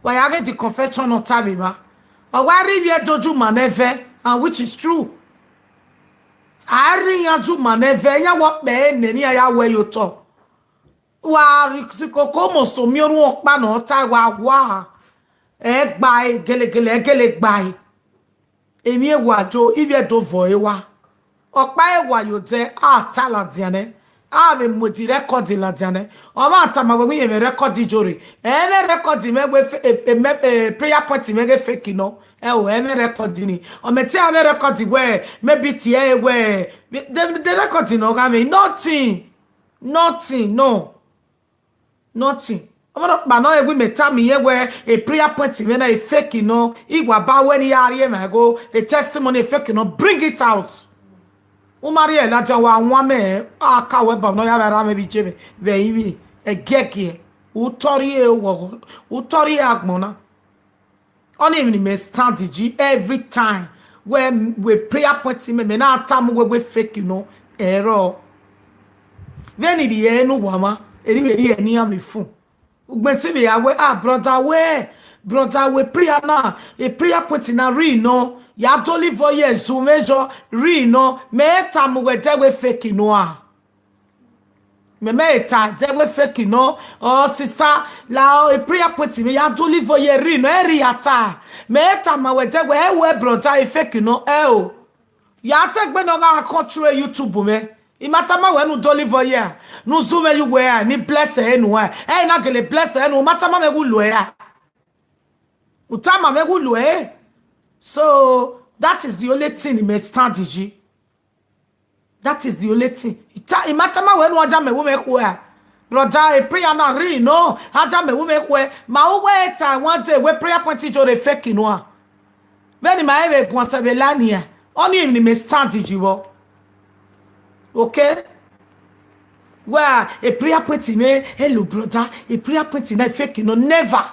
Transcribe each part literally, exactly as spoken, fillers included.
Wa ya ghe the confession nọ tama emwa. Ọ wa rhie ivbi Ẹdo ju ma nẹ vẹ, and which is true. A rhie iran ju ma nẹ vẹ, iran wẹ ọkpẹ ẹre nẹ ne iran ya wẹ ye otọ. Wa rhie sikoko almost miẹn orhunmwu ọkpa ne ọ ta wa wa. Ẹ gba ẹre gelegele, ẹ gele gba ẹre. Emwi ewa jo, ivbi Ẹdo vọ ẹre wa. Ọkpa ewa ye odẹ, a ta ladian nẹ. A vbe mu edi record ladian nẹ. Ọ ma tama wẹ wẹ irẹn mwẹ record jo rre. Ẹ mwẹ record mwẹ wẹ fe-, e, e, mẹ, e, prayer point mwẹ ghe fake nọ. Ẹ o, ẹ mwẹ record ni. Ọ mẹ te a mwẹ record wẹ, maybe tie ẹre wẹ, the, the record nọ gha mwẹ. Nothing. Nothing, no. Nothing. Ọmọ nọkpa nọ, ẹ wẹ mẹ tama irẹn wẹ, e prayer point mwẹ na, e fake nọ, I wa ba wẹ ne I ya rhie mwẹ igho, e testimony e fake nọ, bring it out. U ma rhie ladian, wa wan mẹ, a ka wẹ ba nọ ya vbe ra mwẹ vbe iye mwẹ, vbe ẹrinmwi, ẹgiẹgiẹ. U tọ rhie oghọghọ, u tọ rhie agbọn na. Ọnii emwi ne imẹ stand ji every time. Wẹ, wẹ prayer point mẹ, mẹ na tama uwẹ wẹ fake nọ, ẹrọ. Vbene I rhie ẹre ne uwa mwa, eni vbe rhie ẹre ne iran vbe fun. Ugbẹn si vbe ya wẹ, ah, brother wẹ, brother wẹ prayer na, e prayer point na rhie nọ, ya dọlọ ivọ ye zun mwẹ jọ, rhie nọ, mẹ tama uwẹ dẹ wẹ fake nọ a. Mẹ, mẹ ta dẹ wẹ fake nọ, ọ sister, la e prayer point mwẹ ya dọlọ ivọ ye rhie nọ, ẹ rhie ya ta. Mẹ tama wẹ dẹ wẹ, ẹ wẹ brother e fake nọ, ẹ o. Ya sẹ egbe ne ọ gha control YouTube mwẹ. I ma tama wẹ ne u dọlọ ivọ ye a, ne u zun mwẹ ye uwẹ a, ne I bless ẹre nuẹn. Ẹ i na gele bless ẹre nuẹn, u ma tama mwẹ ghẹ u lo ẹre a. U tama mwẹ ghẹ u lo ẹre. So, that is the only thing ne imẹ stand ji. That is the only thing. I ta, I ma tama wẹ ne u a ja mẹ wu mwẹ khuẹ a. Brother, e prayer na rhie nọ, a ja mẹ wu mwẹ khuẹ. Ma u wẹ ta one day wẹ prayer point jo rre fake nọ a. Vbene ima i vbe guan sẹ vbe la nian, ọnii emwi ne imẹ stand ji vbọ. Okay? Wẹ a, e prayer point mwẹ, hello brother, e prayer point na fake nọ, never.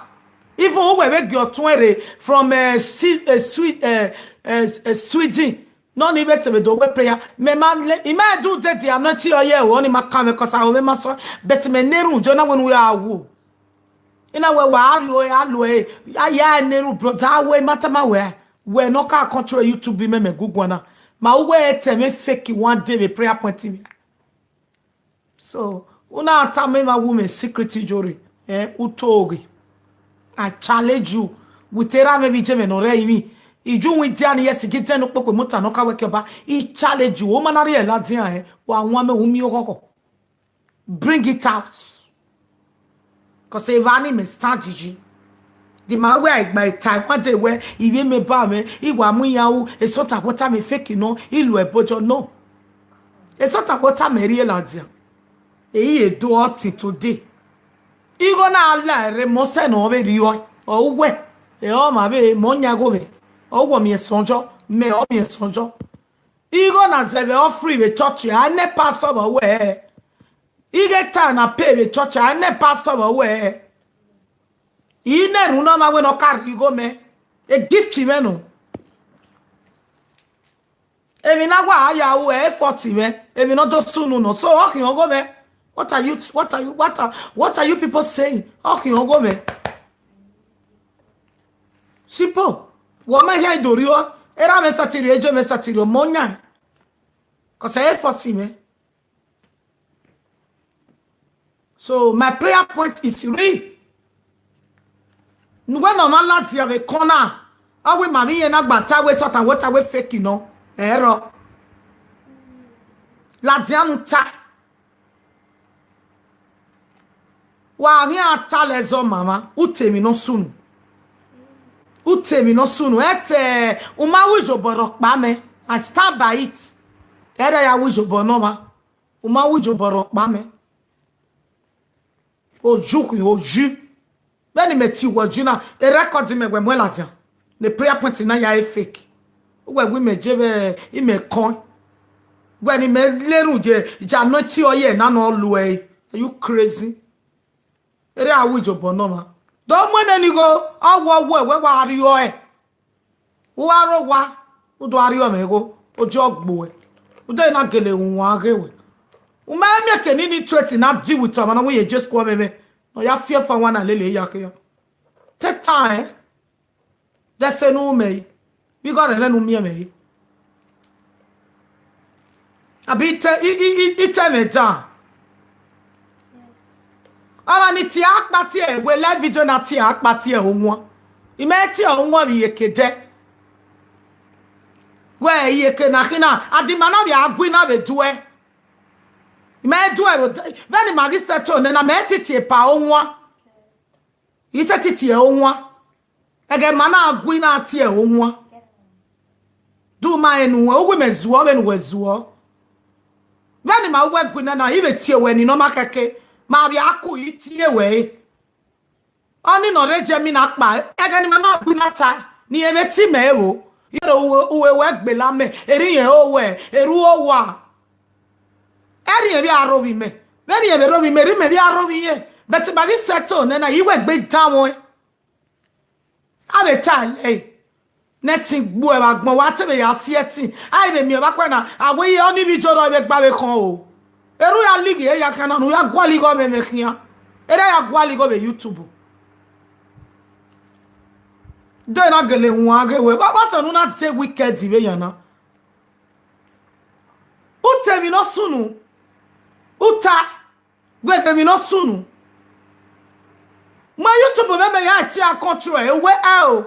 Even uwẹ vbe gie ọtuẹn rre from, eh, Si-, eh, Swe-, eh, eh, eh, Sweden. Nọ ni vbe te vbe do wẹ prayer. Mẹ ma le, I ma do de the anointing oil o, ọnii ma kan mwẹ, 'cause a ho mwẹ ma sọ, but mẹ ne erhunmwu jo na wẹ ne u ya wu. I na wẹ wa rhie ore, a lo ẹre, a ya ne erhunmwu, brother, a wẹ I ma tama wẹ, wẹ ne ọ ka control YouTube mẹ, mẹ guguan na. Ma u wẹ te mwẹ fake one day vbe prayer point mwẹ. So, u na tama emwa wu mwẹ secret jo rre, eh, u to ghe. I challenge you with erha mwẹ vbe iye mwẹ ne ọ rre ẹrinmwi. Iju windia ni ye sighi dẹn ne ukpokpo imota ne ọ ka wẹ ke ọba. I challenge you, u ma na rhie ladian, eh, wa wan mẹ, u miẹn oghọghọ. Bring it out. 'Cause evba ni mẹ stand yi. The man where I gba a time, one day where I vbe mẹ ba mwẹ, I wa mu iran ru, esọta wẹ ọ tama fake nọ, I lo ẹbojọ nọ. Esọta wẹ ọ tama rhie ladian. Ehi e do up till today. Igho na la ẹre mọ sẹ ne ọ vbe rriọ, ọ uwẹ, ẹ ọ ma vbe mọ yan igho mwẹ, ọ wọ miẹn sọnjọ, mẹ ọ miẹn sọnjọ. Igho na zẹ vbe offering vbe church, a nẹ pastor vbe ọ wẹ. Ighe ta na pay vbe church, a nẹ pastor vbe ọ wẹ. I nẹ erhunmwu ne ọ ma wẹ ne ọ ka rhie igho mẹ, e gift mwẹ nọ. Emwi ne a wa ya ru ẹ, effort mwẹ, emwi ne ọ do sunu nọ, so ọ khian igho mwẹ. What are you, what are you, what are, what are you people saying? Ọ khian igho mwẹ. Simple. Wẹ ọ ma khian do rriọ, erha mwẹ sẹtin rriọ, iye mwẹ sẹtin rriọ, mọ yan. 'Cause effort mwẹ. So my prayer point is real. Wẹ ne ọ ma ladian vbe corner, ọ wẹ ima vbe iye na gba ta wẹ sọta wẹ ta wẹ fake nọ, ẹrọ. Ladian nu ta. Wa khian ta lẹ zọ mama, u te emwi ne ọ sunu. U te emwi ne ọ sunu, ẹ te, u ma ru iyobọ rhọkpa mẹ. I stand by it. Ẹ i ra ya ru iyobọ ne ọmwa. U ma ru iyobọ rhọkpa mẹ. Oju khin oju. Vbene imẹ tie uwẹ oju na, e record mẹ wẹ mu ẹn ladian. Ne prayer point na ya e fake. Uwẹ wẹ imẹ je vbe imẹ kọn. Wẹ ne imẹ lerun ye, ya anointing oil na ne ọ lo ẹre. Are you crazy? Erha ru iyobọ ne ọmwa. Do mu ẹn nene igho, ọ wẹ ọ wẹ wẹ wa rriọ ẹre. U gha rre owa, u do gha rriọ mwẹ igho, ojo ọ gbe uwẹ. U de na gele wan ghe wẹ. U ma miẹn ke nini threat na deal with ọmwa na wẹ ye Jesu ku ọmwẹ mwẹ, ne ọ ya fi ẹfua wan na lele ya khian. Te ta ẹn, dẹse ne u mẹ re, vbe igho rẹrẹ ne u miẹn mwẹ re. Abi I te, I, I, I, I te mwẹ dan. Ọmwa ni tie akpati ẹre, wẹ live video na tie akpati ẹre owan. I mẹ tie owan vbe iyeke dẹ. Wẹ iyeke na khin na, adima na vbe a gui na vbe duẹ. I mẹ duẹ vbe, vbene ima ghi settle nẹ na, mẹ titi epa owan. I te titi ẹre owan. Ẹghẹ ma na gui na tie ẹre owan. Du ma rẹn ne uwẹ, uwu mẹ zuọ vbene uwẹ zuọ. Vbene ima uwẹ gui na na, I vbe tie wẹ ni nọ ma kẹke, ma vbe a ku I tie wẹ re. Ọni ne ọ rre jẹ mi na kpa, ẹghẹ ne ima na gui na ta, ne irẹn vbe te imẹ ẹvbo. Yẹrẹ uwe, uwe wẹ gbela mẹ, erriọ irẹn ro wẹ, erriọ owa. Erriọ irẹn vbe a rhovbi mẹ, vbene irẹn vbe rhovbi mẹ, erriọ imẹ vbe a rhovbi irẹn. But ma ghi settle nẹ na, I wẹ egbe danmwẹ. A vbe ta ẹre, ne ẹtin gbuẹ vbe agbọn, wa te vbe ya si ẹtin. A i vbe miẹn vbe akhuẹ na, a wẹ iye ọni vbe ijo rrọọ vbe gba vbe khọn o. Erriọ u ya lighi ẹre ya khian na, ne u ya gualọ igho mwẹ mwẹ khian. Erha ya gualọ igho vbe YouTube. De na gele huan ghe wẹ, vbọzẹ ne u na de wicked vbe yan na. U ta emwi ne ọ sunu, u ta, wẹ de emwi ne ọ sunu. Mẹ YouTube mwẹ mẹ ya tie a control ẹ, wẹ ẹ o.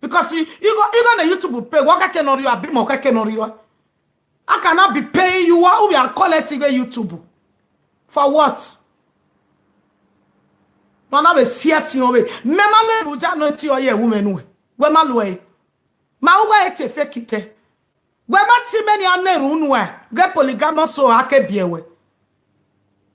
Because igho, igho ne YouTube pay, wẹ ọ khẹke ne ọ rriọ, abi mẹ ọ khẹke ne ọ rriọ. I cannot be paying you, wa u vbe a collect ighe YouTube. For what? Ma na vbe si ẹtin ọvbe. Mẹ ma le ru ja nọ eti ọ ye ẹwu mwẹ nuẹ. Wẹ ma luẹ. Ma uwẹ e te fake kẹ. Wẹ ma te mẹ ne a na erhunmwu nuẹ, ghẹ polygamous so a ke biẹ wẹ.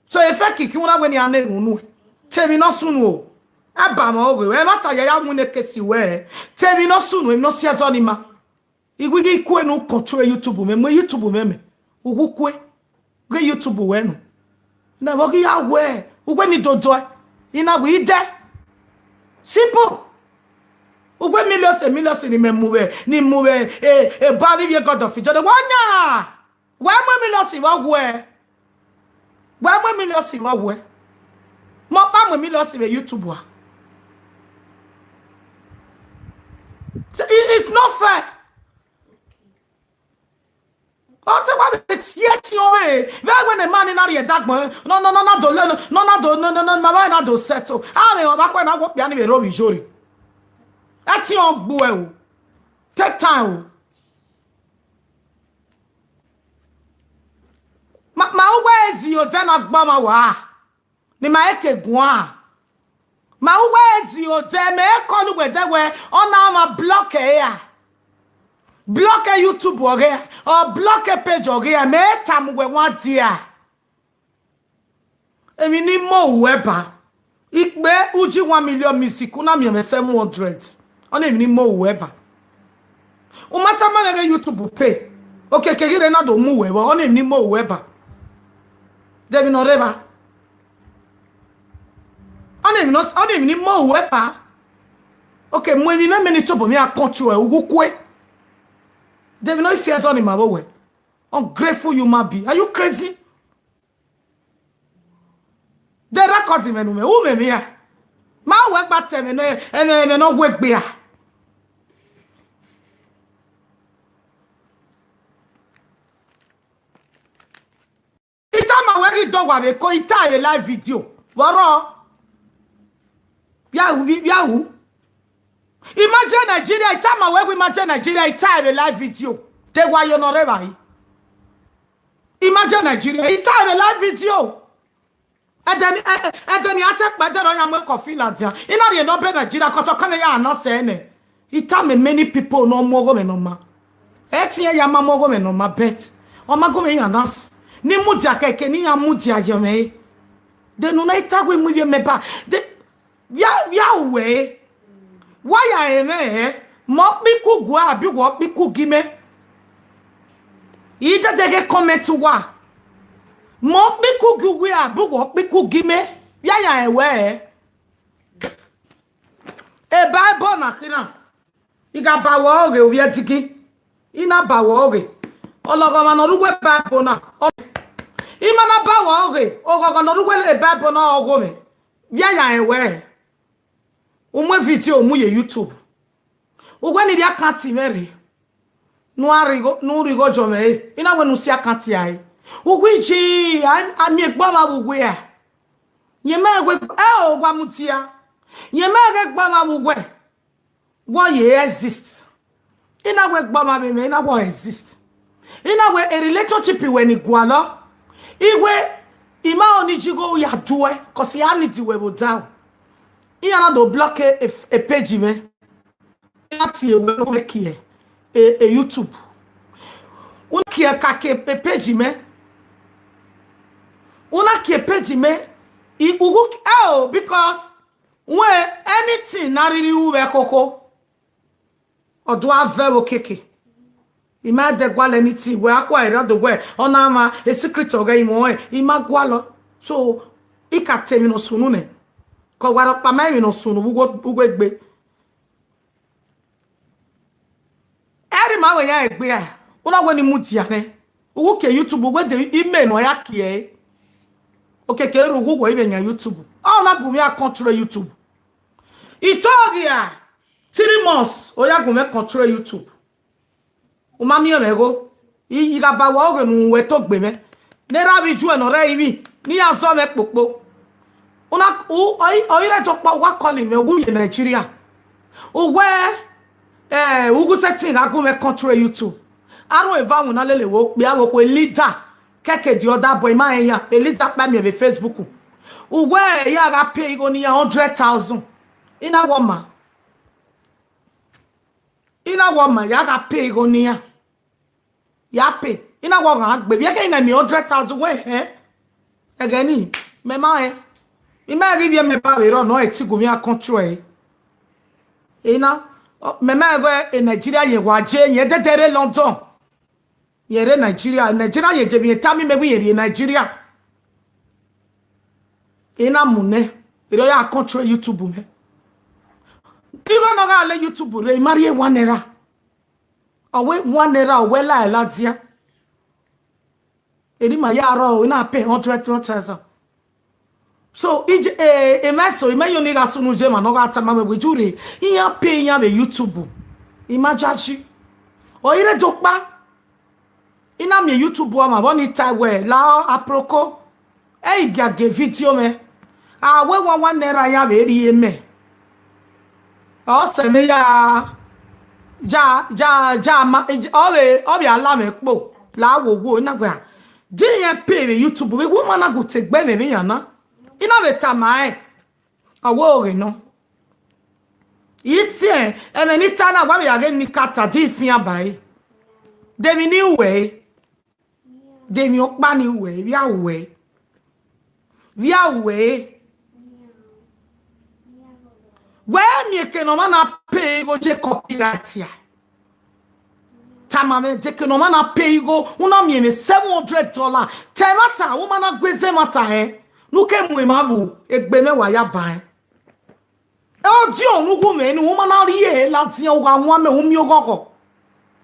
So e fake khin na wẹ ne a na erhunmwu nuẹ. Te emwi ne ọ sunu o. A ba mwẹ oghe, wẹ ma ta ya ya winna ekesi wẹ. Te emwi ne ọ sunu, emwi ne ọ si ẹzọ ni ma. I wẹ ghi kue ne u control YouTube mwẹ, mu YouTube mwẹ mẹ. Uwu kue. Ghe YouTube wẹ nọ. Na vbe ọ ghi ya wẹ, uwẹ ni dodoẹ, I na wẹ i dẹ. Simple. Uwẹ millions, millions ni mẹ mu vbe, ni mu vbe, e, eba vbe ivie God of Jordan. Wa yan! Wa mu millions vbe ọghuẹ. Wa mu millions vbe ọghuẹ. Mẹ ọkpa mu millions vbe YouTube a. It's not fair. Ọ te wa vbe si ẹtin ọvbe, vbe ẹwẹ ne ma ni na rhie dagbọn, nọ, nọ, nọ, na do le, nọ, na do, nọ, nọ, nọ, ma vbe na do settle. A rẹn ọvbakhuẹ na wẹ okpia ni vbe rre ovbi ijore. Ẹtin ọ gbuẹ o. Take time o. Ma, ma uwẹ ezi odẹ na gba ma wa. Ne ima ke guan. Ma uwẹ ezi odẹ, mẹ call uwẹ dẹ wẹ, ọ na ma block ẹre a. Block YouTube ọghe a, ọ block page ọghe a, mẹ tama uwẹ wan dia. Emwi ni mọ uwẹ ba. Ikpe uji one million music, u na miẹn mwẹ seven hundred. Ọni emwi ni mọ uwẹ ba. U ma tama mwẹ ghe YouTube pay. Okiekie ghi rre na do mu uwẹ vbọ, ọni emwi ni mọ uwẹ ba. De emwi ne ọ rre evba? Ọni emwi ne ọ, ọni emwi ni mọ uwẹ ba. Okay, mu emwi mwẹ, mẹ ni tobọ mwẹ a control ẹ, uwu kue. De emwi ne ọ i si ẹzọ ni ma vbe owẹ? Ungrateful human being. Are you crazy? De record mwẹ ne u mwẹ, u mwẹ emwi ra? Ma wẹ gba ta ẹmwẹ ne, ẹmwẹ, ẹmwẹ ne ọ wegbe a. I tama wẹ ghi dọgha vbe eko, I ta vbe live video. Vbe ọ rrọọ? Vbe a ru, vbe a ru? Imagine Nigeria, I tama wẹ ghi imagine Nigeria, I ta vbe live video. De wa yo ne ọ rre evbare. Imagine Nigeria, I ta vbe live video. Ẹdẹ ni, ẹ, ẹdẹ ni a te kpẹ, ẹdẹ rọ ya mu coffee ladian. I na rhie ne ọ be Nigeria, cause ọ kẹmwẹ ya na sẹ nẹ. I tama many people ne ọ mu ọghomwẹ ne ọ ma. Ẹtin ya ma mu ọghomwẹ ne ọ ma, but ọ ma gu mwẹ iran na s-, ni mudia kẹkẹ, ne iran mudia ye mwẹ re. De ne u na i ta wẹ mu ivbi mẹ ba. De, via, via uwẹ, wa ya rẹn mwẹ hẹ, mẹ ọkpa iku gu abi uwẹ ọkpa iku gi mẹ. I dede ghe comment uwa. Mẹ ọkpa iku gi uwẹ abi uwẹ ọkpa iku gi mẹ. Via ya rẹn wẹ hẹ. E Bible na khin na. I gha ba wẹ ọghe ovbi ẹdigi, I na ba wẹ ọghe. Ọlọghọmwa ne ọ rre uwu Bible na, ọ, I ma na ba wẹ ọghe, ọghọghọ ne ọ rre uwu Bible na ọghe mwẹ. Via ya rẹn wẹ. U mu video u mu ye YouTube. U wẹ ne I rhie account mwẹ rre. Ne u gha rhie igho, ne u rhie igho jọ mwẹ re. I na wẹ ne u si account ra re. U wẹ iye, a, a miẹn egbe ọmwa vbe uwẹ a. Yẹn ma wẹ, ẹ o, wa mudia. Yẹn ma ghe egbe ọmwa vbe uwẹ. Wẹ ọ ye exist. I na wẹ egbe ọmwa vbe mwẹ, I na wẹ ọ exist. I na wẹ a relationship wẹ ni gualọ. I wẹ, I ma ho ne I ji igho ya duẹ, cause I need wẹ vbe odaro. Iran na do block e, e, e page mwẹ. Iran tie wẹ ne u vbe kie e, e YouTube. U na kie ka kie e page mwẹ. U na kie page mwẹ. I, u, u, oh, because when anything na rhirhi ru vbe khokho, ọ do a vẹ vbe okiekie. I ma dẹ gualọ anything, wẹ a khua erha do wẹ, ọ na mwa, e secret ọghẹ I mwẹ ọnrẹn, I ma gualọ. So, I ka ta emwi ne ọ sunu nẹ. Ke ọ wa rhọkpa ma emwi ne ọ sunu vbe uwu, uwu egbe. Ẹre ima wẹ ya egbe a, u na wẹ ne I mudia nẹ. U kie YouTube, u wẹ de email ne ọ ya kie ẹre. Okiekie rre uwu wẹ i vbe yan YouTube. Ọ na gu mwẹ a control YouTube. I to ghi a, three months, ọ ya gu mwẹ control YouTube. U ma miẹn mwẹ igho, I, I gha ba uwa oghe ne u wẹ to gbe mwẹ. Ne erha vbe ijuẹ ne ọ rre ẹrinmwi, ne iran zọ mwẹ kpokpo. U na, u, ọ i, ọ i re dọkpa, wa call mwẹ, u ye Nigeria. U wẹ, eh, u gu setting gha gu mwẹ control YouTube. Arhu eva winna lele vbe okpia vbe okhuo leader, kẹkẹ the other boy, ma rẹn iran, e leader kpa miẹn vbe Facebook. U wẹ, ya gha pay igho ne iran hundred thousand. I na wẹ ọ ma. I na wẹ ọ ma, ya gha pay igho ne iran. Ya pay. I na wẹ ọ ghan gbe. Vbe ẹghẹ I na miẹn hundred thousand wẹ hẹ? Ẹghẹ ni, mẹ ma rẹn. I ma ghi vbiẹ mẹ ba vbe rrọọ ne ọ ti gu mwẹ a control ẹre. I na, ọ, mẹ ma wẹ e Nigeria yẹn wa je, yẹn dẹdẹ rre London. Yẹn rre Nigeria. Nigeria yẹn je vbe yẹn tama mẹ wẹ yẹn rrie Nigeria. I na mu nẹ, erriọ ya control YouTube mẹ. Igho ne ọ gha lẹ YouTube rre, I ma rhie one naira. Ọ wẹ one naira, ọ wẹ la ladian. Eni ma ya rrọọ, I na pay hundred, one thousand. So, I je, eh, emwa eso, imẹ yo ni gha sunu je emwa ne ọ gha tama mwẹ wẹ ju rre, iran pay iran vbe YouTube. I ma jaji. Ọ i re do kpa. I na miẹn YouTube ọmwa vbọ ni tae wẹ, la Aproko. Ẹ i gia gie video mwẹ. A wẹ one one naira ya vbe rhie mẹ. Ọ sẹ mwẹ ya, ja, ja, ja, ma, ọ vbe, ọ vbe a la mwẹ kpo, la wo wo, I na wẹ a. Di iran pay vbe YouTube, vbe woman na gu te gbe mwẹ vbe iran na. I na vbe tama rẹn. Ọ wẹ oghe nọ. I siẹn, ẹmwẹ ne I ta na, wa vbe ya ghe ne I ka ta, di I fian ba ẹre. De emwi ne I ru ẹre. De emwi ọkpa ne I ru ẹre, vbe a ru ẹre. Vbe a ru ẹre. Wẹ miẹn eke ne ọmwa na pay igho ye copyright a. Tama mwẹ, de eke ne ọmwa na pay igho, u na miẹn mwẹ seven hundred dollar. Ta ẹmwata, u ma na gu ẹzẹ ẹmwata hẹ. Ne u ke mu emwa vbu, egbe mwẹ wa ya ba ẹn. Ọdiọn ne u gu mwẹ ni, u ma na rhie ladian, u gha wan mẹ, u miẹn oghọghọ.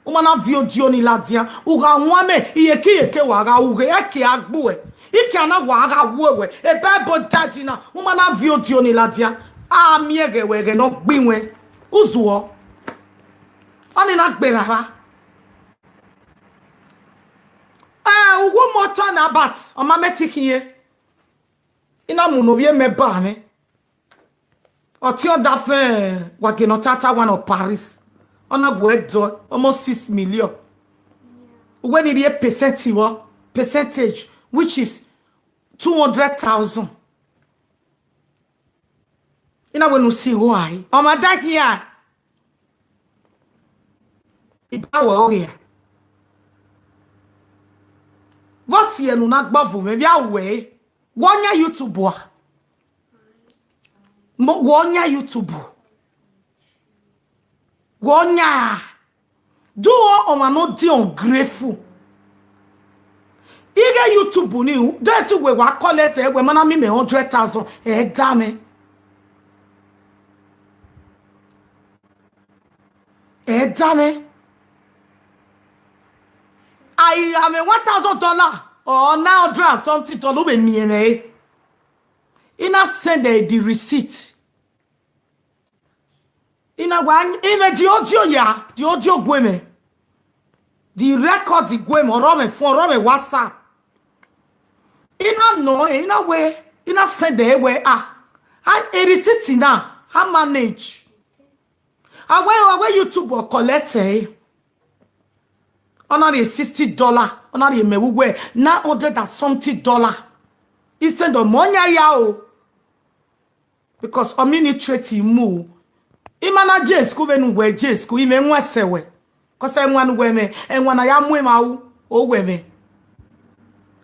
U ma na viọ ọdiọn ni ladian, u gha wan mẹ, iyeke iyeke wa gha ughe, ẹke a gbuẹ. Ike a na wa gha wuẹ wẹ, e Bible daji na, u ma na viọ ọdiọn ni ladian, a miẹn ghẹ wẹ ẹghẹ ne ọ gbe iwẹn. Uzuọ. Ọni na gberra vba. Eh, uwu motọ na bat, ọ ma mẹ te khian. I na mu ne ovbi mẹ ba mwẹ. Ọtiọnda fẹn, wa ghe ne ọ tata one of Paris. Ọ na gu ẹdọ, almost six million. Uwẹ ni rhie percent vbọ, percentage, which is two hundred thousand. I na wẹ ne u si igho a re. Ọ ma da khian. I ba wẹ ọghe a. Vbọ si ẹre ne u na gbe ọvo mwẹ, vbe a ru ẹre. Wẹ ọ yan YouTube a? Mo, wẹ ọ yan YouTube? Wẹ ọ yan a? Do ọmwa ne ọ dị ungrateful. Ighe YouTube ni, de te uwẹ wa collect ẹre, wẹ ma na miẹn mẹ hundred thousand, ẹ da mwẹ. Ẹ da mwẹ. A i gha mwẹ one thousand dollar or nine hundred and something dollar, u vbe miẹn mwẹ ẹre. I na send ẹre the receipt. I na wa, imẹ the audio ya, the audio gue mwẹ. The record gue mwẹ, ọ rrọọ mwẹ phone, ọ rrọọ mwẹ WhatsApp. I na nọ, I na wẹ, I na send ẹre wẹ, ah, a, e receipt na, a manage. A wẹ, a wẹ YouTube ọ collect ẹre. Ọ na rhie sixty dollar, ọ na rhie mẹ vbe uwẹ nine hundred and something dollar. I send ọmọ yan ya o. Because ọ miẹn ni treat mu. I ma na je school vbene uwẹ je school, imẹ wan sẹ wẹ. Cause ẹwaẹn ne uwẹ mwẹ, ẹwaẹn na ya mu emwa ru, o wẹ mwẹ.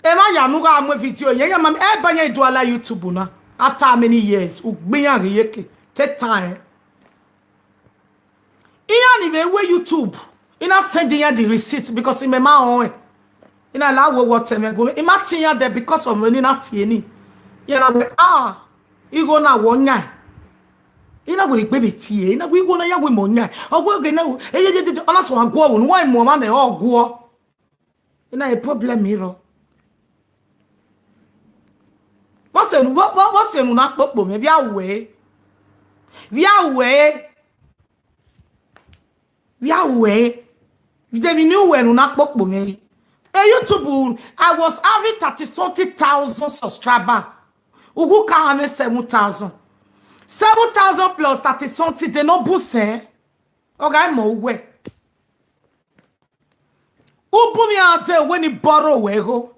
Emwa ya ne u gha mu video yẹn, ya ma, ẹ ba yan i do a la YouTube na. After how many years? U gbe iran ghe iyeke. Take time. Iran ni vbe ru YouTube, I na send iran the receipt because imẹ ma rẹn ọnrẹn. I na la wo wẹ ọtẹn mwẹ gu mwẹ, I ma tie iran dẹ because of vbene I na tie ni. Iran na wẹ, ah, igho na wẹ ọ yan. I na wẹ egbe vbe tie, I na wẹ igho na ya wẹ imẹ ọ yan. Ọ wẹ ghe na, eyeyeye, ọ na sẹ wa guọ vbe unu, wa mu ọmwa nẹ, ọ guọ. I na problem rrọọ. Vbọsẹ unu, vbọ-, vbọ-, vbọsẹ unu na kpokpo mwẹ, via wẹ. Via wẹ. Via wẹ. De emwi ne uwẹ unu na kpokpo mwẹ. E YouTube, I was having thirty something thousand subscriber. Uwu ka ha mwẹ seven thousand. Seven thousand plus thirty something, de ne ọ bun sẹ. Ọ gha mọ uwẹ. U bu mwẹ a dẹ wẹ ne I borrow wẹ igho.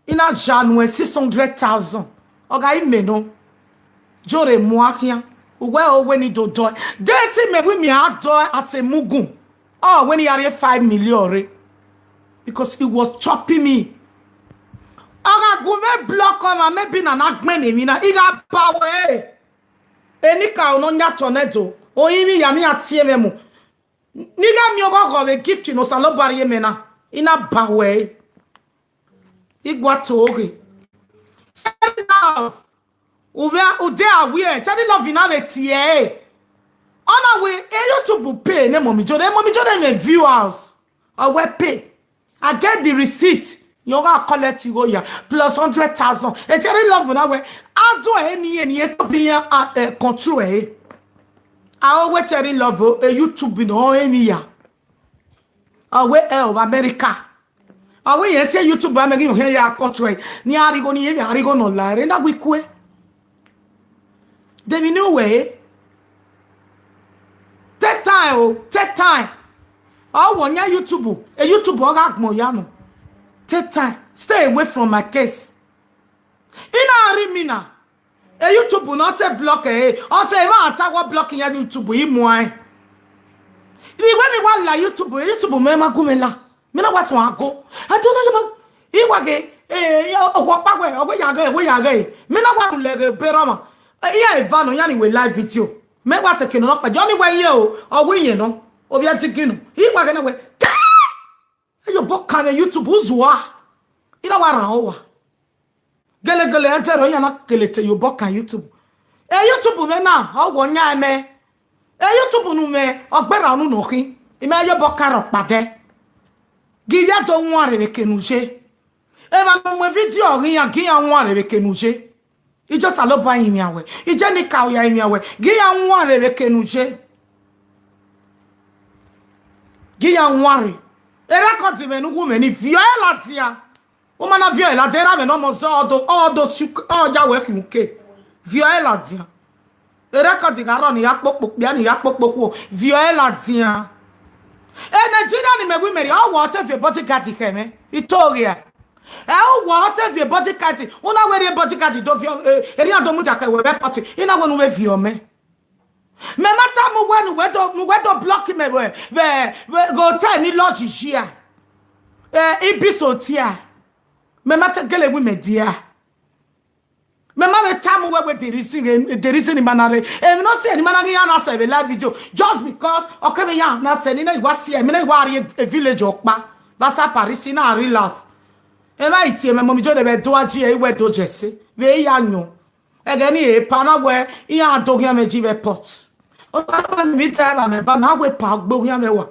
I na ya nuẹn six hundred thousand. Ọ gha imẹ nọ. Jore mu a khian. Uwẹ o wẹ ne I do dọe. De te imẹ wẹ mẹ a dọe as a mugun. Ọ wẹ ne I ya rhie five million rre. Because he was chopping me. Ọ gha gu mwẹ block ọmwa, maybe na na gbẹn ne emwi na. I gha ba wẹ. Enikaro ne ọ yan tornado, orinmwi ya ne iran tie mwẹ mu. Ne I gha miẹn ọghọghọ vbe gift ne Osanobua rhie mẹ na, I na ba wẹ ẹre. I gua to ghe. Cherry Love, u vbe, u de aware, Cherry Love na vbe tie ẹre. Ọ na wẹ, e YouTube pay ne Mummy Jode, Mummy Jode mwẹ viewers. Ọ wẹ pay. I get the receipt. Yẹn ọ gha collect igho ya, plus hundred thousand. E Cherry Love na wẹ, a do ẹre ne irẹn, ne irẹn to be iran, ah, eh, control ẹre. A wẹ Cherry Love o, e YouTube ne ọ rẹn emwi ya. Ọ wẹ ẹ of America. Ọ wẹ irẹn sẹ YouTube amẹ ghi mu khian ya control ẹre. Ne iran rhie igho, ne irẹn rhie igho ne ọ la ẹre, na wẹ ikue. De emwi ne uwẹ re? Take time o, take time. Ọ wẹ ọ yan YouTube, e YouTube ọ gha gbọn ya nọ. Take time. Stay away from my case. I na rhie mi na. E YouTube na ọ te block ẹre. Ọ sẹ emwa ta wọ block iran YouTube, I muẹn. Vbe wẹ ne I wa la YouTube, e YouTube mẹ ma gu mwẹ la. Mẹ na wa suẹn ago. A do na yaba. I wa ghe, eh, ọkpa wẹ, ọ wẹ ya ghe, wẹ ya ghe. Mẹ na wa rhulẹ ghe ebe rọmwa. Eh, iran eva nọ, iran ni wẹ live video. Mẹ wa sẹ eke nọ nọkpa. Jọ ni wẹ ye o, ọ wẹ iyẹn nọ. Ovbi ẹdẹ gin nọ. I wa ghe na wẹ. Ke! Iyobọ kan vbe YouTube, uzua. I na wa rhan owa. Gelegele ẹdẹrẹ iran na kele te iyobọ kan YouTube. E YouTube mwẹ na, ọ wẹ ọ yan mẹ. E YouTube ne u mwẹ, ọ gberra unu nọ khin. I mẹ ye obọ kan rhọkpa dẹ. Gie ivbi Ẹdo wanrre vbe eke ne u ye. Emwa ne mu video ghi iran, gie iran wanrre vbe eke ne u ye. Ijo Osanobua rinmwian wẹ. Ijo enikaro ya rinmwian wẹ. Gie iran wanrre vbe eke ne u ye. Gie iran wanrre. E record mwẹ ne u wu mwẹ ni, viọ ẹre ladian. U ma na viọ ẹre ladian, erha mwẹ ne ọmọ zẹ, ọ do, ọ do si, ọ ya wẹ khian uke. Viọ ẹre ladian. E record gha rrọọ ne I ya kpokpo okpia, ne I ya kpokpo okhuo, viọ ẹre ladian. E Nigeria ni mẹ wi mẹ rhie, ọ wẹ ọ te viọ bodyguard khẹ mwẹ, I to ghe a. Ẹ u wẹ ọ te viọ bodyguard, u na wẹ rhie bodyguard do viọ, eh, erriọ do mudia khẹ wẹ vbe airport, I na wẹ ne u vbe viọ mẹ. Mẹ ma tama uwẹ ne uwẹ do, ne uwẹ do block mẹ vbe, vbe, vbe hotel ni lodge hia. Eh, Ibis Hotel. Mẹ ma te gele wi mẹ dia. Mẹ ma vbe tama uwẹ wẹ the reason, eh, the reason ne I ma na rre. Emwi ne ọ sẹ ne I ma na ghi ya na sẹ vbe live video. Just because ọ kevbe ya na sẹ ne I na wa si, mẹ na wa rrie e village ọkpa. Vbe asa Paris, I na relax. Emwa i tie mwẹ, Mummy Jode vbe do aji, ẹ i wẹ do jẹ ẹse. Vbe I ya yọn. Ẹghẹ ni epa na wẹ, iran do khian mwẹ ji vbe airport. Osanobua ni vbe driver mwẹ ba na wẹ epa gbe khian mwẹ wa.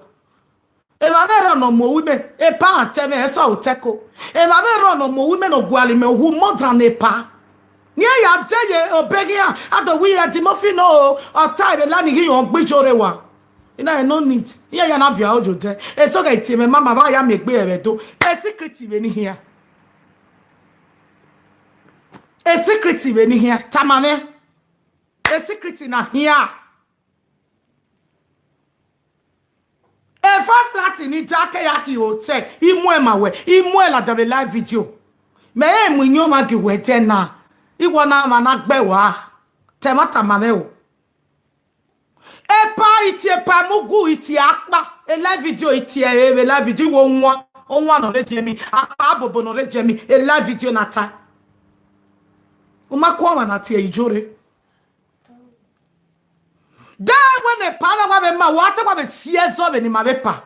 Emwa vbe rrọọ ne ọ mu ohu mẹ, epa a tẹ mwẹ, ẹsọ otẹko. Emwa vbe rrọọ ne ọ mu ohu mẹ ne ọ gualọ mẹ, ohu more than epa. Ne iran ya de ye obọ eghian, a do wẹ Eddie Murphy nọ o, ọ ta ẹvbo la ni ghi yọn gbe ijo rre wa. I na no need. Iran ya na viọ aro ye odẹ. Eso ghẹ tie mwẹ, ma ma vbe ya miẹn egbe ẹre vbe Ẹdo. E secret vbe ni khian. E secret vbe ni khian. Tama mwẹ. E secret na khian. Eva flat ni da ke ya khin hotel, I muẹn ma wẹ, I muẹn ladian vbe live video. Mẹ i re mu iyọnmwa gie uwẹ ẹdẹ na, I wẹ na mwa na gbe ẹre ua. Te ẹmwata ma mwẹ o. Epa i tie epa mu gu, i tie akpa, e live video i tie ẹre vbe live video, I wẹ owan, owan ne ọ rre jẹ mi, akpa bobo ne ọ rre jẹ mi, e live video na ta. U ma ku ọmwa na tie ijo rre. De wẹ ne epa na wa vbe ma, wa te wa vbe si ẹzọ vbe ne ima vbe pa.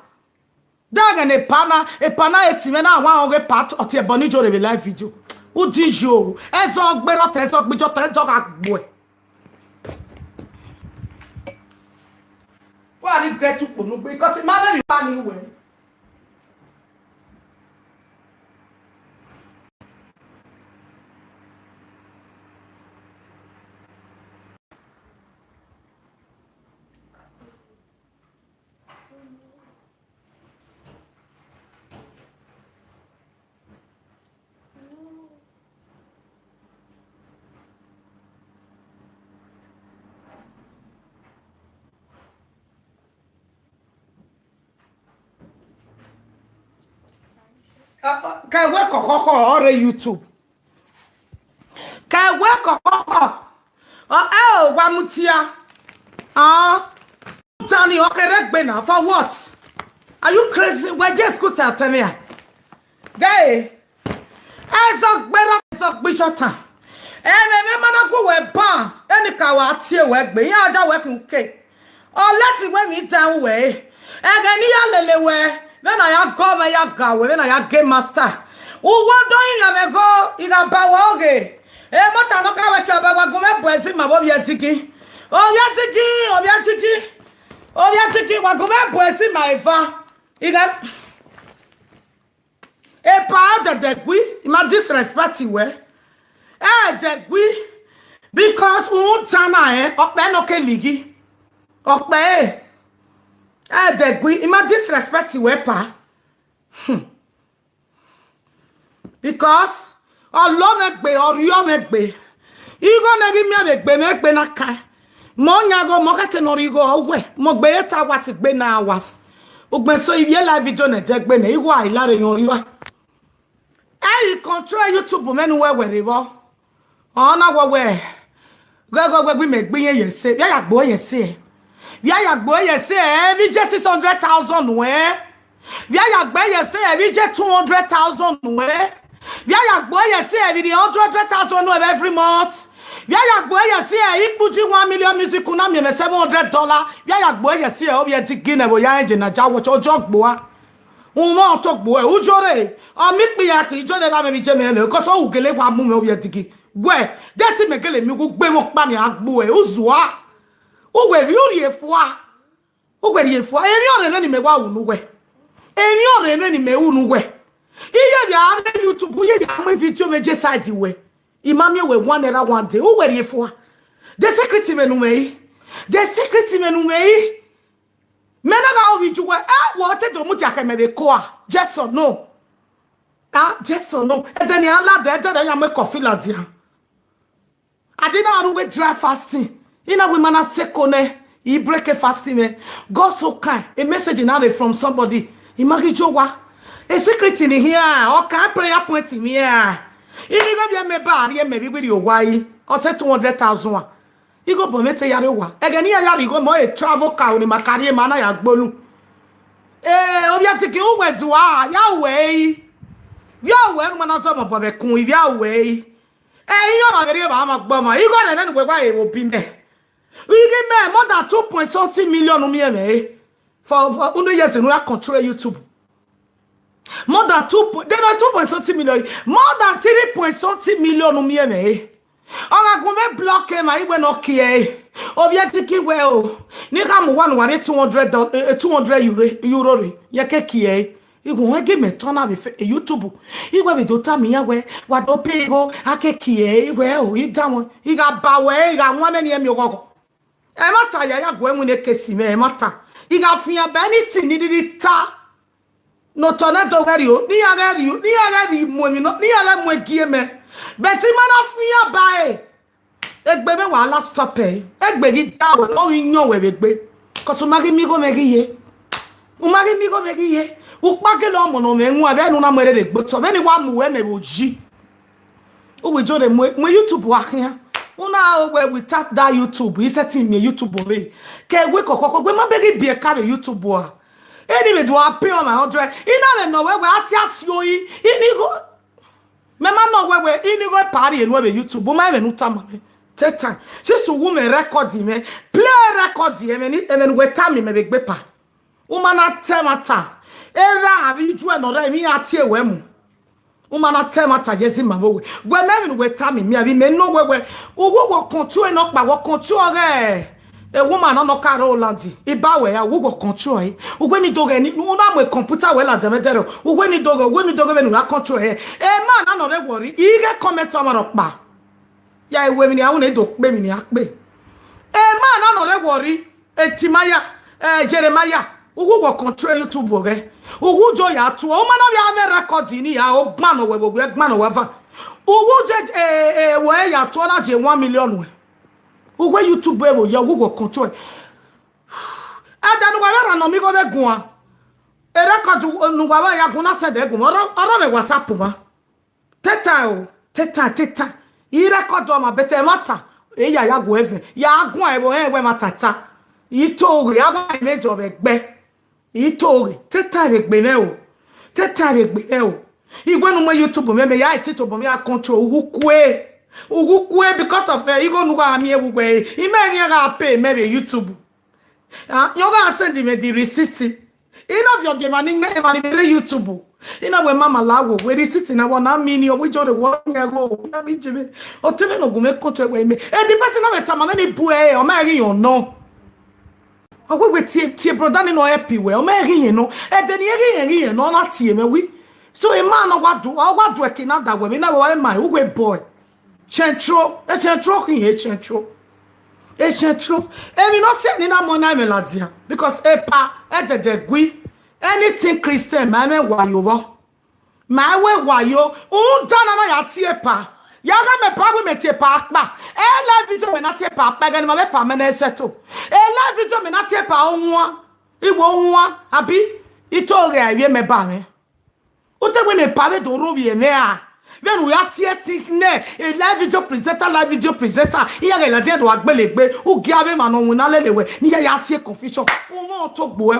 De ẹghẹ ne epa na, epa na e ti mwẹ na wa rẹn ọghe epa ọ tie ẹbọ ni ijo rre vbe live video. U di yo, ẹzọ gberra ọta, ẹzọ gbijọ ọta, ẹzọ gha gbuẹ. Wa regret ukpo nugbe, because ma vbe emwi pa ni wẹ. Ke wẹ kọkọkọ ọ rre YouTube. Ke wẹ kọkọkọ. Ọ, ẹ o, wa mudia. Ah. Danny, ọ kere egbe na, for what? Are you crazy? Wẹ je school sẹ ọtẹn mwẹ a? Gay. Ẹzọ gberra, ẹzọ gbijọ ọta. Ẹmwẹ mwẹ ma na gu wẹ ban, enikaro a tie wẹ gbe, iran da wẹ khin uke. Unless wẹ emwi dan uwẹ ẹre. Ẹghẹ ne I ya lele wẹ, vbene a ya gọ mwẹ, ya ga wẹ, vbene a ya game master. Uwẹ do rinmwian mwẹ gho, I gha ba wẹ oghe. Emọta ne ọ ka wẹ ke ọba wa gu mwẹ bu ẹzọ ima vbe ovbi ẹdigi. Ovbi ẹdigi, ovbi ẹdigi, ovbi ẹdigi, wa gu mwẹ bu ẹzọ ima eva. I gha Epa, ẹdẹdẹ gui, I ma disrespect wẹ. Ẹdẹ gui, because u ta na rẹn, ọkpẹ ne ọ ke lighi. Ọkpẹ ẹre. Ẹdẹ gui, I ma disrespect wẹ, Epa. Hmm. Because ọ lọ mwẹ gbe, ọ rriọ mwẹ gbe. Igho ne ghi miẹn vbe egbe mwẹ egbe na kan. Mẹ ọ yan igho, mẹ ọ khẹke ne ọ rre igho uwẹ. Mẹ ọ gbe eight hours, gbe nine hours. Ugbẹn so ivbi e live video ne ẹdẹ gbe nẹ, igho a i la rre yan rriọ. Ẹ i control YouTube mwẹ ne uwẹ wẹ rre vbọ. Ọ na wẹ wẹ, ghẹghẹ wẹ gbe imẹ gbe irẹn ye ẹse, vbe a ya gbe ẹ ye ẹse ẹ? Vbe a ya gbe ẹ ye ẹse ẹ, vbe I je six hundred thousand nuẹn? Vbe a ya gbe ẹ ye ẹse ẹ, vbe I je two hundred thousand nuẹn? Vbe a ya gbe ẹ ye ẹse ẹ, vbe I rhie hundred thousand nuẹn every month? Vbe a ya gbe ẹ ye ẹse ẹ, I kpuji one million music na miẹn mwẹ seven hundred dollar? Vbe a ya gbe ẹ ye ẹse ẹ, ovbi ẹdigi nẹ vbe ọ ya rẹn je na ja wọchẹ, ọ jọ gbe ua. Umwẹ ọ to gbe ẹ, u jọ rre, ọ miẹn ikpia khin, I jọ rre ra mwẹ vbe I je mwẹ mwẹ, because ọ ru gele wa mu mwẹ ovbi ẹdigi. Wẹ, de te imẹ gele miẹn uwu gbe mwẹ ọkpa ni a gbe ẹ, u zua. U wẹ rhie urhie fua. U wẹ rhie fua. Emwi ọrẹre ne imẹ wa ru ne uwẹ. Emwi ọrẹre ne imẹ ru ne uwẹ. Iye vbe a rre YouTube, iye vbe a mu video mwẹ je side wẹ. I ma miẹn wẹ one naira one day. U wẹ rhie fua. The secret mwẹ ne u mwẹ i. The secret mwẹ ne u mwẹ i. Mẹ na gha ru vbe ijuẹ, ẹ, wẹ ọ te do mudia khẹ mẹ vbe koa. Yes or no? Ah, yes or no? Ẹdẹ ne iran ladian, ẹdẹ ne iran mu coffee ladian. A de na ru wẹ dry fasting. I na wẹ ma na sẹ eko nẹ, I break fasting mwẹ. God so kind, a message na rre from somebody. I ma ghi jo wa. A secret ni hian, ọ kan prayer point mwẹ a. I ni ghe vbe mẹ ba rhie mẹ vbe I rrie owa yi. Ọ sẹ two hundred thousand a. Igho bọ mwẹ te ya rrie owa. Ẹghẹ ne iran ya rrie igho mẹ, ọ e travel car ne ima ka rhie ma na ya gbolu. Eh, ovbi ẹdigi, u wẹ zua, ya wẹ i. Vbe a wẹ ne u ma na zọ mobọ vbe ẹkun, vbe a wẹ i. Eh, iran ma vbe rhie evba ma gbe ọmwa. Igho nẹ ne uwẹ wa re vbe obọ imẹ. Igho imẹ, more than two point something million u miẹn mwẹ. For, for unu ye zẹ ne u ya control YouTube. More than two point, they know two point something million. More than three point something million u miẹn mwẹ. Ọ gha gu mwẹ block emwa, I wẹ ne ọ kie ẹre. Ovbi ẹdigi wẹ o. Ne I kha mu uwa ne uwa rhie two hundred doll-, eh, two hundred euro, euro rre. Yẹ ke kie ẹre. Iwẹ ẹ ghi mẹ tọ na vbe fe-, YouTube. Iwẹ vbe do tama iran wẹ, wa do pay igho, a ke kie iwẹ o, I danmwẹ, I gha ba wẹ, I gha wan mwẹ ne I miẹn oghọghọ. Ẹmwata ya ya gu ẹwinna ekesi mwẹ, ẹmwata. I gha fian ba anything ne I rhirhi ta. Ne otọ nẹ do ghẹ rhie, ne iran ghẹ rhie, ne iran ghẹ rhie mu emwi nọ, ne iran ghẹ mu egie mẹ. But I ma na fian ba ẹre. Egbe mwẹ wa la stop ẹre. Egbe ghi da wẹ, ọ ghi yọn wẹ vbe egbe. 'Cause u ma ghi miẹn igho mwẹ ghi ye. U ma ghi miẹn igho mwẹ ghi ye. U kpa gele ọmọ ne ọ mwẹ wan, vbene u na mu ẹre rre egbe otọ, vbene I wa mu uwẹ mẹ vbe oyi. U wi jọ rre mu, mu YouTube wa khian. U na ho wẹ without that YouTube, I sẹtin miẹn YouTube rre. Ke wẹ kọkọ, wẹ ma bẹghe ibiẹka vbe YouTube ua. Eni vbe do a pay on my hundred. I na vbe nọ wẹ wẹ a si a si oi. I ni gho. Mẹ ma nọ wẹ wẹ, I ni gho epa rhie nuẹ vbe YouTube. U ma ẹmwẹ ne u tama mwẹ. Take time. Since u wu mẹ record mwẹ, play record ẹmwẹ ni, ẹmwẹ ne uwẹ tama mẹ vbe egbe epa. U ma na ta ẹmwata. Erha avbe ijuẹ ne ọ rre emwi iran tie wẹ mu. U ma na ta ẹmwata ye zẹ ima vbe owẹ. Wẹ mẹ emwi ne uwẹ tama mẹ, avbe imẹ nọ wẹ wẹ. Uwu wọ control nọkpa, wọ control ọghe e woman nọ nọ ka rre Holland. I ba wẹ ya, uwu wọ control ẹre. Uwẹ ni do ghẹ ni, u na mu computer wẹ ladian mwẹ dẹrẹ. Uwẹ ni do ghẹ, uwẹ ni do ghẹ vbene u ya control ẹre. E man na nọ rre Warri, I ghẹ comment ọmwa rhọkpa. Ya, e ru emwi ne a ru ne do kpe emwi ne a kpe. E man na nọ rre Warri, e Timaya, e Jeremiah, uwu wọ control YouTube ọghẹ. Uwu jo ya tuọ, u ma na vbe a mwẹ record ni ya, o gban nọ wẹ vbe, o gban nọ wẹ va. Uwu je, e, e, wẹ ya tuọ na je one million wẹ. Uwu YouTube ẹvbo ya, uwu wọ control. Ẹdẹ ne uwa vbe rhan nọ, mi igho vbe guan. E record ne uwa vbe ya gun na send ẹ gu mwẹ, ọ rọ, ọ rọ vbe WhatsApp ma. Teta o, teta, teta. I record ọmwa, but ẹmwata, e ya ya gu ẹvẹn. Ya guan ẹvbo rẹn wẹ ẹmwata ta. I to ghe, a wa image of ẹgbẹ. I to ghe, teta vbe egbe mwẹ o. Teta vbe egbe mwẹ o. Iwẹ ne u mu YouTube mwẹ, mẹ ya e tito bọ, mẹ ya control. Uwu kue. Uwu kue because of, eh, igho ne u gha miẹn vbe uwẹ. I mẹ ghi gha pay mẹ vbe YouTube. Ah, yọ gha send me the receipt. I na viọ gie emwa ni mwẹ, emwa ni vbe rre YouTube. I na wẹ mama la wo, wẹ receipt na wọ na mi ni, ọ wẹ ijo rre wọ mwẹ gho, na mi je mwẹ. Ọ te mwẹ ne ọ gu mwẹ control wẹ imẹ. E the person na vbe tama mwẹ ni bu ẹre, ọ ma ghi yọn nọ. Ọ wẹ wẹ tie, tie brother ni nọ help wẹ, ọ ma ghi yẹn nọ. Ẹdẹ ne irẹn ghi yẹn, ghi yẹn nọ, ọ na tie mwẹ wi. So, emwa na wa do, ọ wa do ẹki na da wẹ, emwi na wa ma, uwẹ boy. Central, e Central khin e Central. E Central. Emwi ne ọ sẹ ni na mu na mwẹ ladian. Because epa, ẹdẹdẹ gui. Anything Christian, ma mwẹ wayo vbọ. Ma wẹ wayo. Rhunmwuda na na ya tie epa. Ya gha mẹ epa, wẹ mẹ tie epa akpa. E live video mẹ na tie epa akpa, ẹghẹ ne ma vbe epa mẹ na settle. E live video mẹ na tie epa owan. Iwẹ owan, abi? I to ghe a ivbi mẹ ba mwẹ. U te wẹ ne epa vbe do rhovbiẹ mwẹ ra? Vbene u ya si ẹtin nẹ, e live video presenter, live video presenter, iran ghẹ ladian do a gbele egbe, u gia avbe emwa ne ọ winna lele wẹ, ne iran ya si confusion. U mwẹ ọtọgbo ẹ,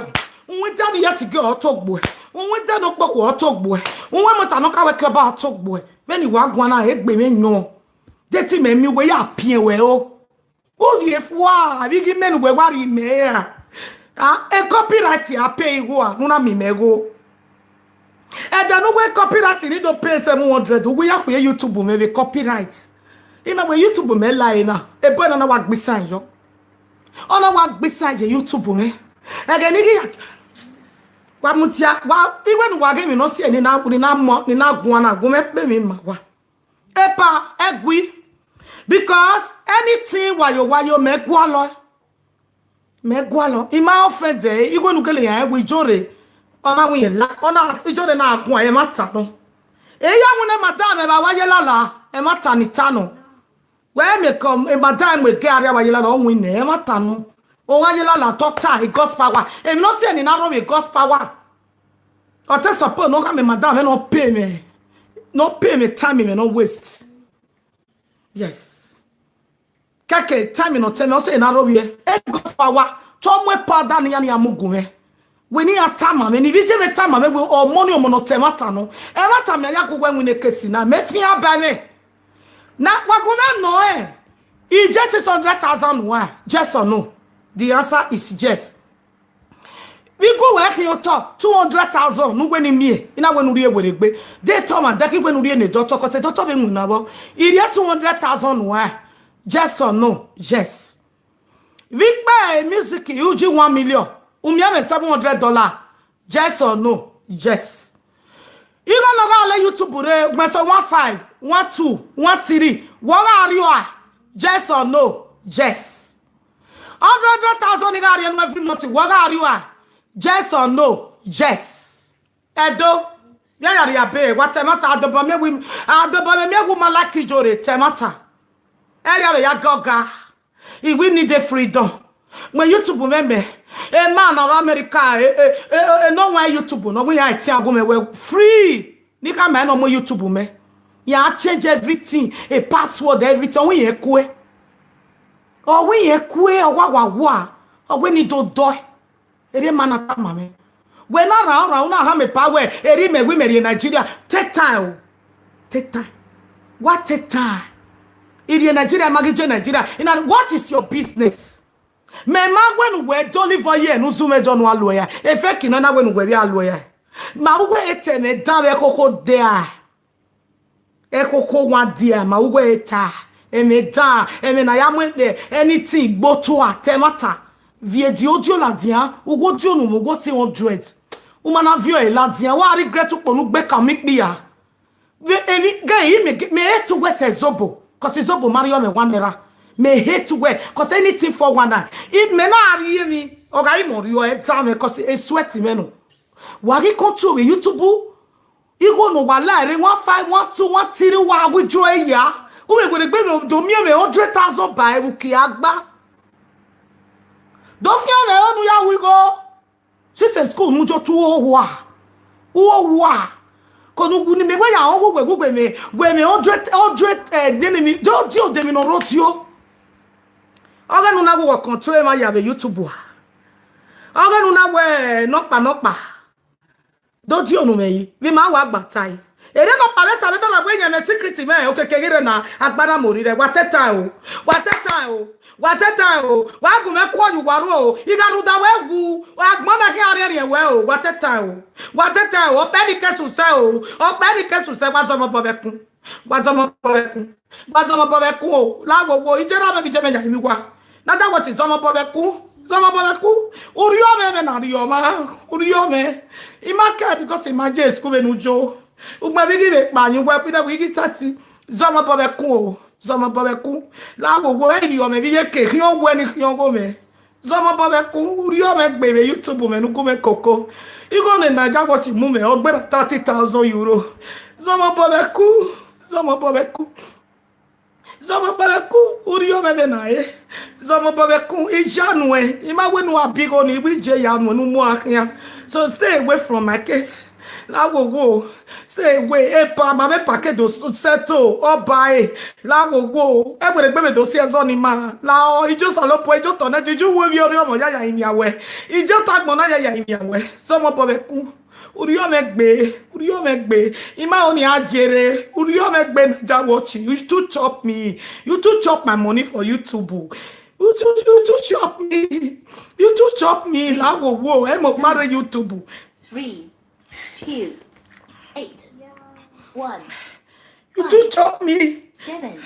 u wẹ idan ne iran si gie ọtọgbo ẹ, u wẹ idan ne okpokhuo ọtọgbo ẹ, u wẹ imọta ne ọ ka wẹ ke ọba ọtọgbo ẹ. Vbene I wa guan na, egbe mwẹ yọn, de te imẹ miẹn uwẹ ya piẹn wẹ o. U rhie fua, avbe ighi mẹ ne uwẹ wa rhie imẹ ra? Ah, e copyright a pay igho a, ne u na miẹn imẹ gho. Ẹdẹ ne uwẹ copyright ni do pay seven hundred, uwẹ ya khuẹ YouTube mwẹ vbe copyright. I ma wẹ YouTube mẹ la ẹre na, ebo na na wa gbe isan yọ. Ọ na wa gbe isan ye YouTube mwẹ. Ẹghẹ ne I ghi ya, wa mudia, wa, iwẹ ne uwa ghe emwi ne ọ si ẹre ni na, ni na mọ, ni na guan na, gu mwẹ kpe emwi ma wa. Epa, ẹgui. Because anything wayo wayo, mẹ gualọ. Mẹ gualọ. I ma offend ẹre, iwẹ ne u gele ya rẹn wẹ ijo rre. Ọ na wẹ irẹn la, ọ na, ijo rre na guan, ẹmwata nọ. E ya winna madam, ẹ vbe wa ye lala, ẹmwata ni ta nọ. Wẹ mẹ kọ, e madam mu ege arria wa ye lala, ọ winna, ẹmwata nọ. Ọ wa ye lala, tọ ta, e God's power. Emwi ne ọ si ẹre ni na rhọvbe e God's power. Ọ te suppose ne ọ gha mẹ madam mwẹ ne ọ pay mwẹ, ne ọ pay mwẹ time mwẹ ne ọ waste. Yes. Kẹkẹ time ne ọ te mwẹ, ọ sẹ na rhovbiẹ. E God's power, te ọ mu epa da ne iran, ne iran mu gu mwẹ. Wẹ ne iran tama mwẹ, ne ivbi iye mwẹ tama mwẹ, wẹ ọmọ ni ọmọ ne ọ ta ẹmwata nọ. Ẹmwata mẹ ya gu wẹ winna ekesi na, mẹ fian ba mwẹ. Na, wa gu mwẹ nọ ẹ, I je six hundred thousand ua, yes or no? The answer is yes. Vbe igue wẹ khian otọ two hundred thousand ne uwẹ ni miẹn, I na wẹ ne u rhie werriegbe. De te ọmwa dẹkẹ wẹ ne u rhie ne doctor, cause doctor vbe winna vbọ. I rhie two hundred thousand ua, yes or no? Yes. Vbe ikpe music, u ji one million, u miẹn mwẹ seven hundred dollar, yes or no? Yes. Igho ne ọ gha lẹ YouTube rre, ugbẹn sẹ one five, one two, one three, wẹ ọ gha rri ua? Yes or no? Yes. Hundred thousand ni gha rrie nu every month, wẹ ọ gha rri ua? Yes or no? Yes. Ẹdo, vbe a ya rhie abe, wa ta ẹmwata, adobọ miẹn wẹ, adobọ mwẹ miẹn wẹ u ma like Ijore, ta ẹmwata. Ẹrria vbe ya gọga. I will need a freedom. Mẹ YouTube mwẹ mẹ, emwa ne ọ rre America, e, e, e, e, ne ọ wan YouTube, ne ọ wẹ iran tie agu mẹ wẹ free. Ne I khama ne ọ mu YouTube mẹ. Ya change everything, a password, everything. Ọ wẹ irẹn kue. Ọ wẹ irẹn kue, ọ wa wa wa. Ọ wẹ ne I do dọe. Erriọ emwa na tama mwẹ. Wẹ na rhan ọrhan, u na khama epa wẹ, erriọ imẹ wẹ imẹ rrie Nigeria. Take time o. Take time. Wa take time. I rrie Nigeria, ma ghi je Nigeria. Ina, what is your business? Mẹ ma wẹ ne uwẹ dọlivọ ye ne u zumwẹ jọ ne u a luẹ ya. Efẹki nọ na wẹ ne uwẹ vbe a luẹ ya. Ma uwẹ etẹ mwẹ dan vbe khokho dia. Ekhokho wan dia, ma uwẹ eta, ẹmwẹ dan, ẹmwẹ na ya mu anything gbe otua, ta ẹmwata. Viẹ dio dio ladian, uwu dio nu mu uwu three hundred. U ma na viọ ẹre ladian, wa regret ukpo ne u gbe ka mu ikpia. Vbe emwi ghe yi mẹ, mẹ hate uwẹ sẹ Zobo, 'cause Zobo ma rhie mwẹ one naira. Mẹ hate uwẹ, 'cause anything four one nine. I, mẹ na rhie emwi, ọ gha re imẹ ọ rhie ẹre da mwẹ, 'cause e sweat mwẹ nọ. Wa ghi control vbe YouTube, igho ne uwa la rre, one five, one two, one three, wa withdraw ya. U vbe werriegbe do miẹn mwẹ hundred thousand ba ẹvbo uki a gba. Do fian mwẹ unu ya ru igho. Since school nu jọ tu uwu owa. Uwu owa. Ko nu gu ni mẹ wẹ ya họn wẹ wẹ wẹ mẹ, wẹ mẹ hundred, hundred, eh, nene mi, do di odẹ mi nọ rotio. Ọghe ne u na wẹ wọ control emwa ya vbe YouTube a. Ọghe ne u na wẹ nọkpa nọkpa. Do di onu mwẹ yi, vbe ima wa gba tae. Ere nọkpa vbe ta vbe dọlọ wẹ yẹn mẹ secret mwẹ, okeke ghi rre na, agbada mori rẹ, wa teta o, wa teta o, wa teta o, wa gu mwẹ kuọ ye uwa ru o, I gha rhunmwuda wẹ wu, agbọn na khian rhiẹnrhiẹn wẹ o, wa teta o, wa teta o, ọkpẹ ni ke susẹ o, ọkpẹ ni ke susẹ, wa zọmọ obọ vbe ẹkun. Wa zọmọ obọ vbe ẹkun. Wa zọmọ obọ vbe ẹkun o. La wo wo, iye na mwẹ vbe iye mwẹ ya rinmwian uwa. Na da wẹ ọtẹn zọmọ obọ vbe ẹkun. Zọmọ obọ vbe ẹkun. Urriọ mwẹ mwẹ na rriọ mwa. Urriọ mwẹ. I ma kẹ because I ma je school vbene u yo. Ugbẹn vbe I ghi vbe kpa yan uwẹ, vbe I ghi sẹtin. Zọmọ obọ vbe ẹkun o. Zọmọ obọ vbe ẹkun. La wo wo, ẹ rriọ mwẹ vbe iye ke khian owẹ ni khian ọghe mwẹ. Zọmọ obọ vbe ẹkun, urriọ mwẹ gbe vbe YouTube mwẹ ne u gu mwẹ koko. Igho ne Naija Watch mu mwẹ, ọ gberra thirty thousand euro. Zọmọ obọ vbe ẹkun, zọmọ obọ vbe ẹkun. Zọmọ obọ vbe ẹkun, urriọ mwẹ vbe na re. Zọmọ obọ vbe ẹkun, I ya nuẹn, I ma wẹ ne u a bi igho ni, I wẹ I je ya nuẹn ne u mu a khian. So stay away from my case. La wo wo, stay away, epa, ma vbe epa ke do s-, settle, ọba e, la wo wo, ẹwerriegbe vbe do si ẹzọ ni ma, la ọ, ijo Osanobua, ijo otọ nẹ, ijo uwu emwi ọrriọ mwẹ ya ya rinmwian wẹ, ijo otọ agbọn na ya ya rinmwian wẹ, zọmọ obọ vbe ẹkun, urriọ mwẹ gbe, urriọ mwẹ gbe, I ma ho ne I a jere, urriọ mwẹ gbe Naija Watch, you too chop me, you too chop my money for YouTube, you too, you too chop me, you too chop me, la wo wo, ẹ mọ kpa rre YouTube. Three, two, eight, one, You too chop me. Seven.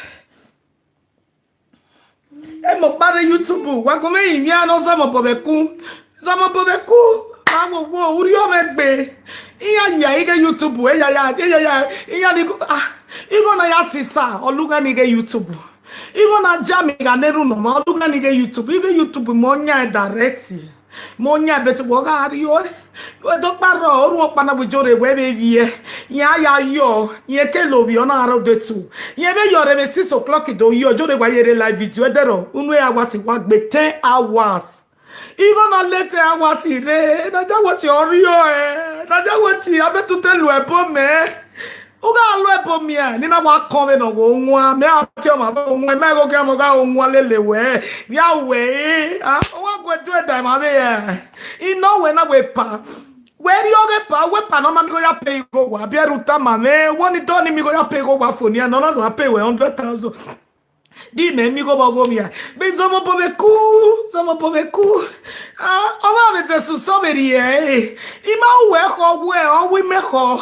Ẹ mọ kpa rre YouTube, wa gu mwẹ rinmwian ne zọmọ obọ vbe ẹkun. Zọmọ obọ vbe ẹkun. Ma wo wo, urriọ mwẹ gbe. Iran ya ighe YouTube, e ya ya, e ya ya, iran ni, ah, igho na ya sisa, ọ lughe ni ighe YouTube. Igho na ja mi gha ne erhunmwu, ọ lughe ni ighe YouTube. Ighe YouTube mẹ ọ yan direct. Mẹ ọ yan, but wẹ ọ gha rriọ, wẹ do kpa rrọọ, orhunmwu ọkpa na wẹ Ijore wẹ vbe vbiẹ. Iran ya yọ, iran ke lovbiẹ, ọ na rre odẹ tu. Iran vbe yọ rre vbe six o'clock do yọ, Ijore wa ye rre live video, ẹdẹrọ, unu hours wa gbe, ten hours. Igho na le ten hours rre, Naija Watch ọ rriọ ẹ, Naija Watch, a vbe tute lu ẹbo mẹ. U gha lu ẹbo miẹn, ne I na wa kọn vbene ọ ghe owan, mẹ a tie ọmwa vbe owan, mẹ ghe ogiamwẹ gha owan lele wẹ, via wẹ, a, ọ wa gu ẹdẹ da emwa vbe, ẹ, I nọ wẹ na wẹ epa. Wẹ rriọ ọghe epa, wẹ epa ne ọ ma miẹn igho ya pay igho wa, biẹ rre u tama mwẹ, wẹ ọni dọ ni miẹn igho ya pay igho wa fo nian, ne ọ na do a pay wẹ hundred thousand. Di mẹ miẹn igho vbe ọghe ovbi iran. Vbe zọmọ obọ vbe ẹkun, zọmọ obọ vbe ẹkun. Ah, ọ gha vbe zẹ sẹ usọ vbe rrie ẹre. I ma ru wẹ khọ wẹ, ọ ru imẹ khọ.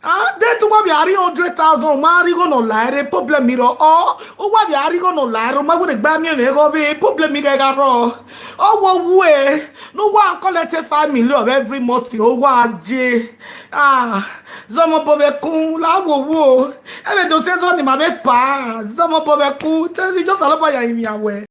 Ah, de te uwa vbe a rri hundred thousand, u ma rri igho ne ọ la ẹre, problem rrọọ. Ọ, uwa vbe a rri igho ne ọ la ẹre, u ma wẹ ne egbe miẹn mwẹ eghọ vbe, problem ghẹ gha rrọọ. Ọ wo wu ẹre, ne uwa collect five million of every month, uwa je. Ah, zọmọ obọ vbe kun, la wo wo. Ẹvbo do sẹ zọ ni ma vbe pa, zọmọ obọ vbe kun, te I just alọbọ ya rinmwian wẹ.